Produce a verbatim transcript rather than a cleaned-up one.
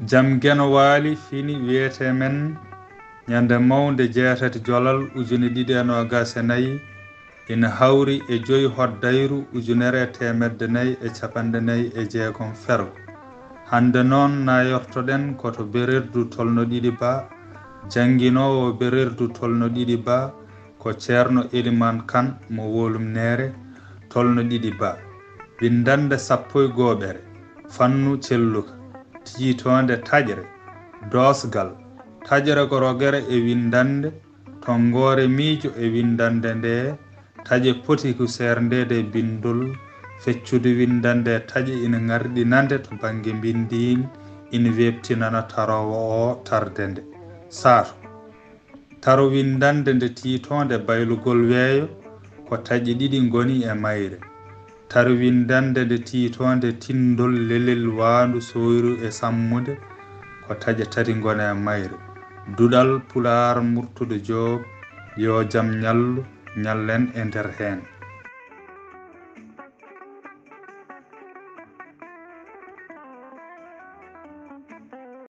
Jam Geno Waali fini wiyetee men ñande mawnde jeetati jolal ujune ɗiɗi e noogas e nayi, ina hawri e joyi hoddayru ujunere e teemedde nayi e capanɗe nayi e jeegom fergo. Hannde noon nayortoɗen ko to Bererdu Tolno Ɗiɗi Ba, jannginoowo Bererdu Tolno Ɗiɗi Ba ko Ceerno Elimaan Kan mo Wolum Neere Tolno Ɗiɗi Ba. Winndannde sappo e go'oɓere, fannu celluka, tiitoonde taƴre, doosgal, taƴre ko rogere e winndannde, tonngoore miijo e winndannde nde, taƴe poti ko seerndeede e binndol, feccude winndannde e taƴe ina ŋarɗinande to bannge mbinndiin, ina weeɓtinana taroowo o tarde nde. Saato. Taro winndannde nde tiitoonde baylugol weeyo ko taƴe ɗiɗi ngoni e mayre. Taro winndannde nde tiitoonde tinndol lelel waandu sooyru e sammude ko taƴe tati ngoni e mayre. Duɗal Pulaar Murtuɗo Joob, yo jam ñallu, ñallen e nder heen.